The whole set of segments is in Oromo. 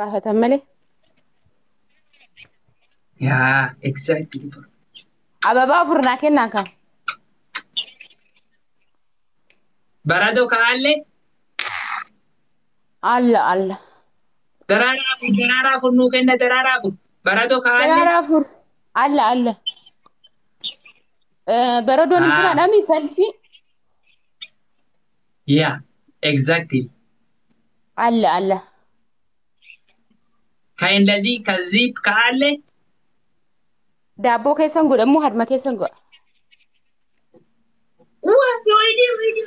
Baafatan malee. Yaa exactly. Ababaa afur naa kennaa kan. Baradoo kaallee Alla alla. Daraaraa afur daraaraa afur nuu kenna daraaraa afur. Baradoo kaallee. Daraaraa afur. Alla alla. Baradoon intinaadhaa mi falchi? Yaa exactly. Alla alla. Kan እንደዚህ ከዚህ ካለ Daabboo keessan godha moo harma keessan godha? ወይኔ ወይኔ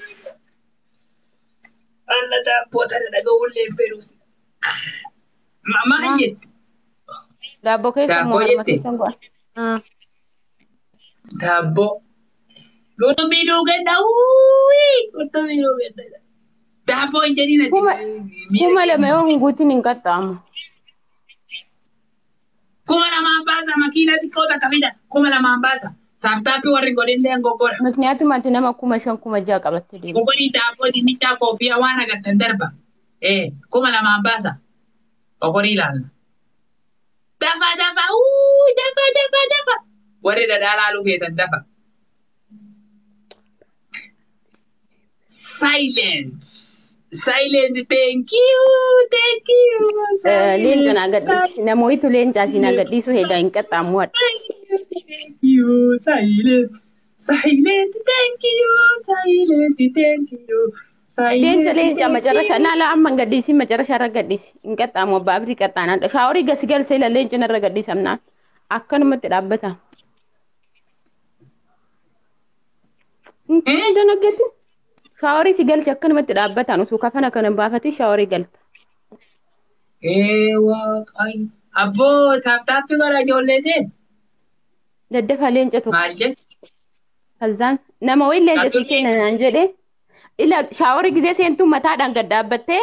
አለ ዳቦ ተደረገውልኝ ፌሩስ maal jette? Daabboo keessan moo Daabboo harma jette? keessan godha? Daabboo. Qurxummii nuu kenna uuyi qurxummii nuu kenna. Daabboo hin jedhin ati. 2000 yoo hin guutin hin qaxxaamu. 2000 baasa makiina xiqqoo takka fida 2000 baasa. Taaptaappii warri godhillee goggora. Mikniyaatum ati nama 5000 6000 qabattee deemta. Gogorii daabboo dinnichaa koofiyaa waan agartan darba. 2000 baasa. Ogorii ilaalla. Dafa dafa uuyi dafa dafa dafa. Warri dhadhaa laaluu feetan dafa. Silence. Silent. Thank you. Thank you. Leenca naa gadhiisi. Namoota leencaa si naa gadhiisu hedaa hin qaxxaamu hadha. Thank you. Silent. Silent. Thank you. Silent. Thank you. Silent. Leenca leenca macarrasha naa amma hin gadhiisin macarrasha irra gadhiisi. Hin qaxxaamu abbaa abdii qaxxaanaa. Shaaworii gasi galsee ila leenca narra gadhiisamnaan akkanumatti dhaabbata. Hin danaggatin. Shaaworii si galche akkanumatti dhaabbataan osoo kafana kana hin baafatin shaaworii galta. Waaqayyo. Abboo taaptaappii gara ijoollee ta'e. Daddafaa leenca tokko. Maal jedhe? Kazzaan nama wayi leenca sii kenna naan jedhe. Ila shaaworii gizee seentuu mataadhaan gad dhaabbattee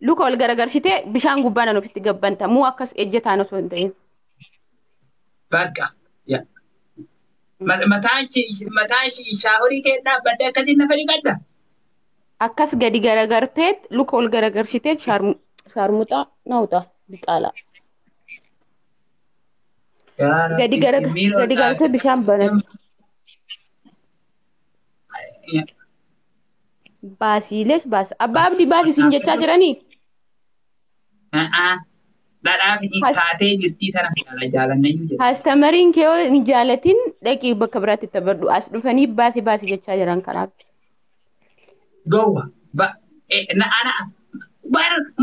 luka ol garagarshitee bishaan gubbaadhaan ofitti gabbanta. Muu akkas ejjetaan osoo hin ta'in. Bakka. Mataa shaaworii kee dhaabbadde akkasiin nafa dhiqadda. Akkas gadi garagartee luka ol garagarshitee shaarmuxaa naawuxa biqaalaa. Gadi gartee bishaan banatti. Baasiilees baasa. Abbaa Abdii baasii siin jechaa jiranii? Dhadhaa fi kaatee jirtii tana jaalannayyuu jedhu. Kaastamariin kee yoo hin jaalatin dhaqii bakka biraatti taphadhu. As dhufanii baasii baasii jechaa jiran kanaaf. Gowwa.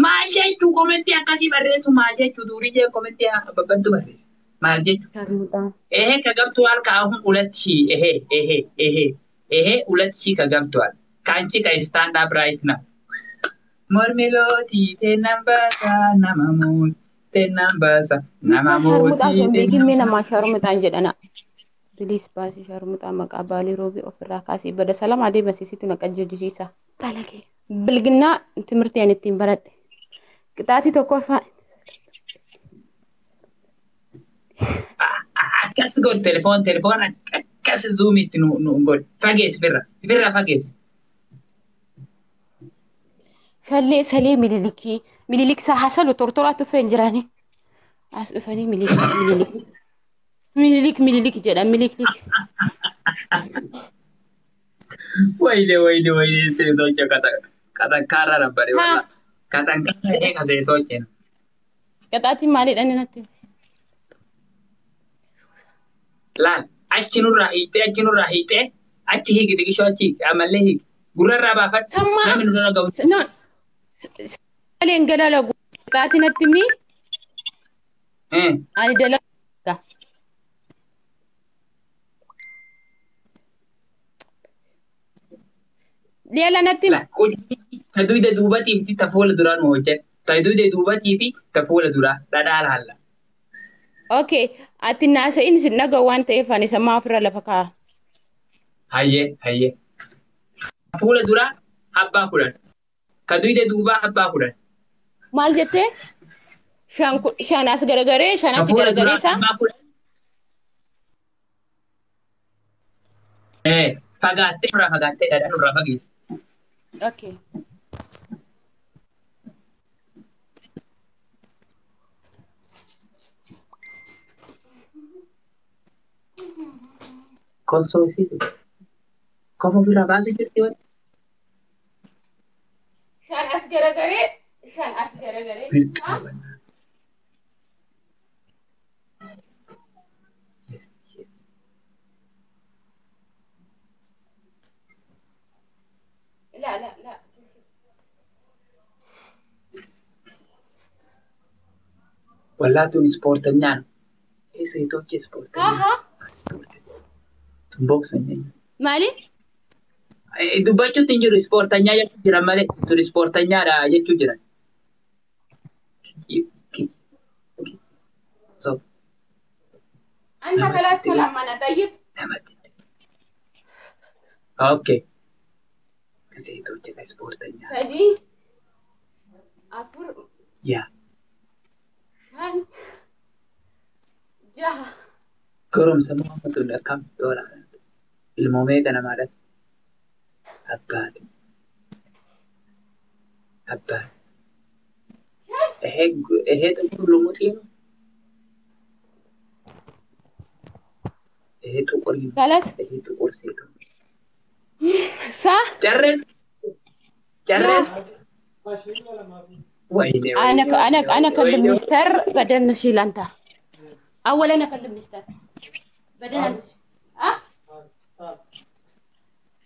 Maal jechuu komentii akkasii barreessu maal jechuu durii jee komentii babbantu barreessa. Maal jechuu? Ehee ከገብቷል ከአሁን 2000 ይሄ ይሄ ይሄ ይሄ 2000 ከገብቷል ከአንቺ ከስታንድ አፕ ራይት ነው ሞርሜሎቲ ቴናምባሳ ነማሞት ቴናምባሳ ነማሞት nama sharmuxaan jedhana. Bilis baasii sharmuxaa maqaa baalii roobii ofirraa kaasii bada salam adeema siisitu na qajjajjiisa. Balagee. Bilginnaa timirtii ani ittiin baradhe. Qixaatii tokkoffaa. Akkas godhi telefoon akkas zuumitti nu godhi. Fageessi firra fageessi. Sallee salee mililikii mililik isaa hasalu tortoraa tuffee hin jirani. As dhufanii mililik mililik mililik mililik jedha mililik. Wayne wayne wayne seetocha katankaarra nabbare wala katankaarra eega seetoche. Qixaatiin maalidha inni natti? Laal achi nurraa hiixee achi nurraa hiixee achi hiiki xiqishoo achi hiiki ammallee hiiki gurrarraa baafadhu namni nurra gahu. Saleen galala qixaatiin natti mii? Ani dalagaa. Leela natti himi. Ta duyda duubatii fi ta fuula duraa nu hojjedhu. Ta duyda duubatii fi ta fuula duraa dhadhaa laalla. Okay, ati naasa'in isin dhaga'u waan ta'eef ani sammaa ofirra lafa kaa'a. Hayyee hayyee. Fuula duraa abbaa 10. Ka duyda duubaa abbaa 10. Maal jettee? Shan as garagaree shan achi garagaree isaa? Fagaattee nurraa fagaattee dhadhaa nurraa fageessi. Okay. Konsoo isiitu. Kofa ofirraa baasu jirti wani. Shan as garagaree shan as garagaree. Birqaa. لا لا لا Wallaa tun ispoortanyaan. Seetochi ها ispoortanyaan. ها Tun boksanyaan. Maali? Dubbachuutti hin jiru ispoortanyaa jechuu jiran malee tun ispoortanyaadha jechuu jiran. So, أنت خلاص كلام أنا طيب. namatti. Okay. Seetochi ispoortanyaa. Sadii afur Yaa. shan jaha. Goromsa moo tun akkam tola. Ilmoo meeqa namaadha? Abbaati. Abbaati. Ehee ጥቁር ልሙጤ ነው። ይሄ ጥቁር ነው። خلاص ይሄ ጥቁር ሴት ነው። صح. ጨረስ ጨረስ። ወይኔ أنا ወይኔ أنا ወይኔ أنا أكلم ወይኔ مستر بعدين نشيل أنت. أولا أنا أكلم مستر بعدين أنت. أه؟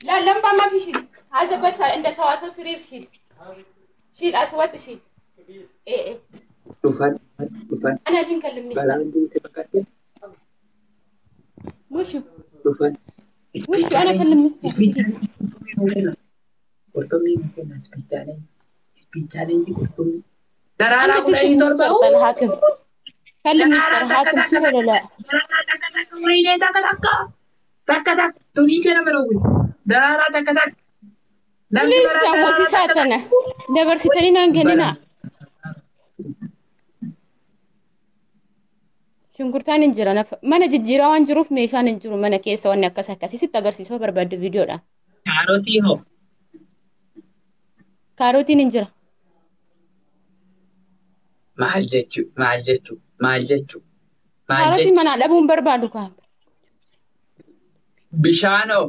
لا لمبة ما في شيل هذا بس عند سواسو سرير شيل شيل أسود شيل. إيه إيه. dhufan dhufan أنا اللي نكلم مستر. balaan buute baqatte وشو dhufan. وشو أنا أكلم مستر. Qurxummii nuu kenna speed challenge speed challenge qurxummii. Daraaraa أنت تسأل kudhanii مستر torba. طال حاكم كلم مستر حاكم شيل ولا لا؟ Daraaraa takka takka wayinee takka takka takka takka tunii kenna melowwi daraaraa takka takka. Namni ليش baraa تامو daraaraa takka سيساتنا takka. دبرستني نانجنينا Shunkurtaan hin jira. Mana jijjiiraa waan jiruuf meeshaan hin jiru mana keessa wanni akkas akkasii sitti agarsiisuu barbaaddu viidiyoodha. Kaarotii hoo? Kaarotiin hin jira. Maal jechuu? Maal jechuu? Maal jechuu? Maal Kaarotiin jechuu? manaa dhabuun barbaadu kaa. Bishaan hoo?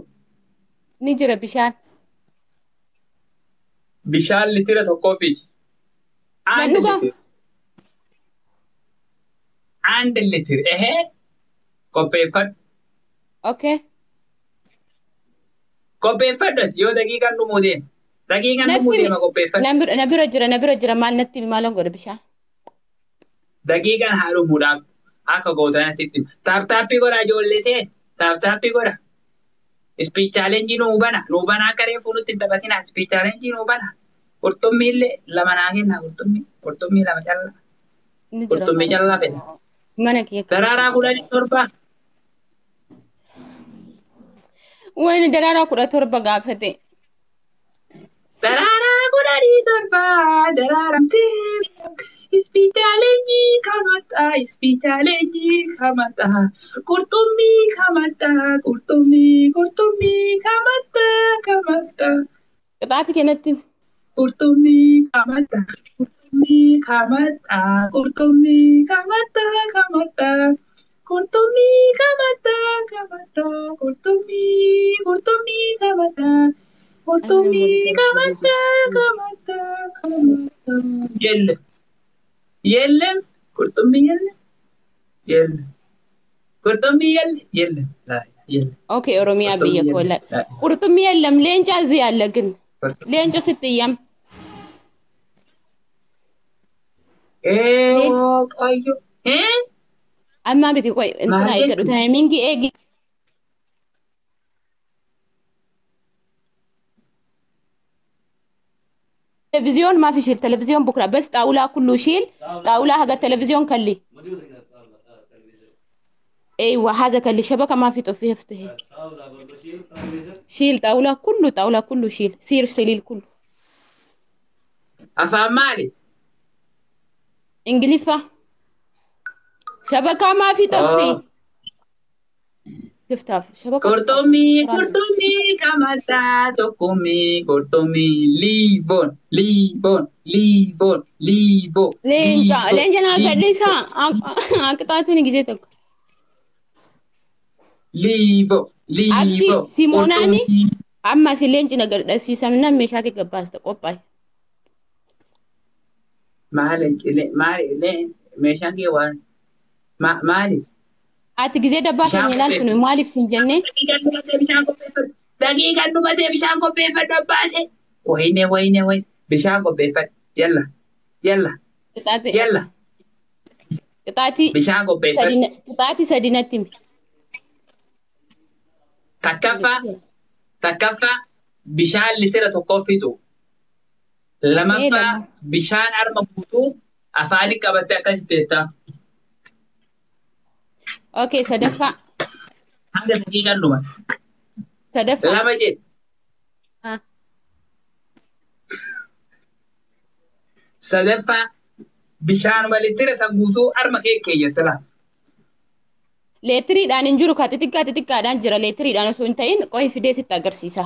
Ni jira bishaan. Bishaan litira tokkoo fidi. Nan አንድ dhugaa? ሊትር አንድ ሊትር ehee qopheeffadhu Okay. qopheeffadhu ati yoo daqiiqaan dhumuu deema daqiiqaan dhumuu Natti himi. deema qopheeffadhu Na bira jira na bira jira maal natti himi maalan godha bishaan. daqiiqaan haa dhumuudhaaf akka gootan asitti taaptaappii godha ijoollee ta'e taaptaappii godha Speed challenge nuu bana nuu bana akka reefuu nutti hin taphatina speed challenge nuu bana qurxummii illee lama naa kenna qurxummii qurxummii lama callaa Ni jira qurxummii callaa fedha mana kiyya kan. daraaraa 17 Wayni daraaraa 17 gaafate. Daraaraa 17 daraaramtee speed challenge kamataa speed challenge kamataa qurxummii kamataa qurxummii qurxummii kamataa kamataa Qixaati kennatti himi. qurxummii kamataa qurxummii kamataa qurxummii kamataa kamataa qurxummii kamataa kamataa qurxummii qurxummii kamataa qurxummii kamataa kamataa kamataa የለም የለም qurxummii የለም የለም qurxummii የለም የለም የለም Okay Oromiyaa biyya qurxummii koo የለም qurxummii የለም leenca እዚህ አለ ግን leenca sitti iyyam. Leenca Waaqayyo ammaa miti qoy maal intina eeggadhu jechuun taayimingii eegi. تلفزيون ما في شيل تلفزيون بكره بس طاولة كله شيل طاولة حق التلفزيون كلي. ايوه هذا كلي شبكة ما في طفيه افتحي شيل طاولة كله طاولة كله شيل سير سليل كله. afaan maali انجليفة شبكة ما في طفي تفتح شبكة Qurxummii qurxummii kamataa tokkummii qurxummii liiboon liiboon liiboon liiboo لينجا liiboo لينجا انا قاعد liiboo ليس قطعتني جيتك liiboo Abdi Liiboo. Simoonaani Qurxummii. amma si leenci na gadhasiisamna meeshaa kee gabbaasta qophaa'e. Maali maali meeshaan kee waan maali? Ati gizee dabbaa Bishaan keenya ilaaltu qopheeffadhu. maaliif siin jennee? Daqiiqaan dhumatee bishaan qopheeffadhu. Daqiiqaan dhumatee bishaan qopheeffadhu abbaate. Wayne wayne wayne bishaan qopheeffadhu. Yalla yalla Qixaate yalla qixaatii bishaan qopheeffadhu. sadi qixaatii sadi natti himi. Takkaffaa takkaffaa bishaan litira tokkoo fixu. Lamaffaa lama. Bishaan arma guutuu afaanii qabattee akkas teetta. Okay, sadaffaa. Hanga daqiiqaan dhumate. Sadaffaa. Lama jedhe. Ah. Sadaffaa bishaanuma litira san guutuu arma kee keeyyatte laa. Leetiriidhaan hin jiru ka xixiqqaa xixiqqaadhaan jira. Leetiriidhaan osoo hin ta'in qohi fidee sitti agarsiisa.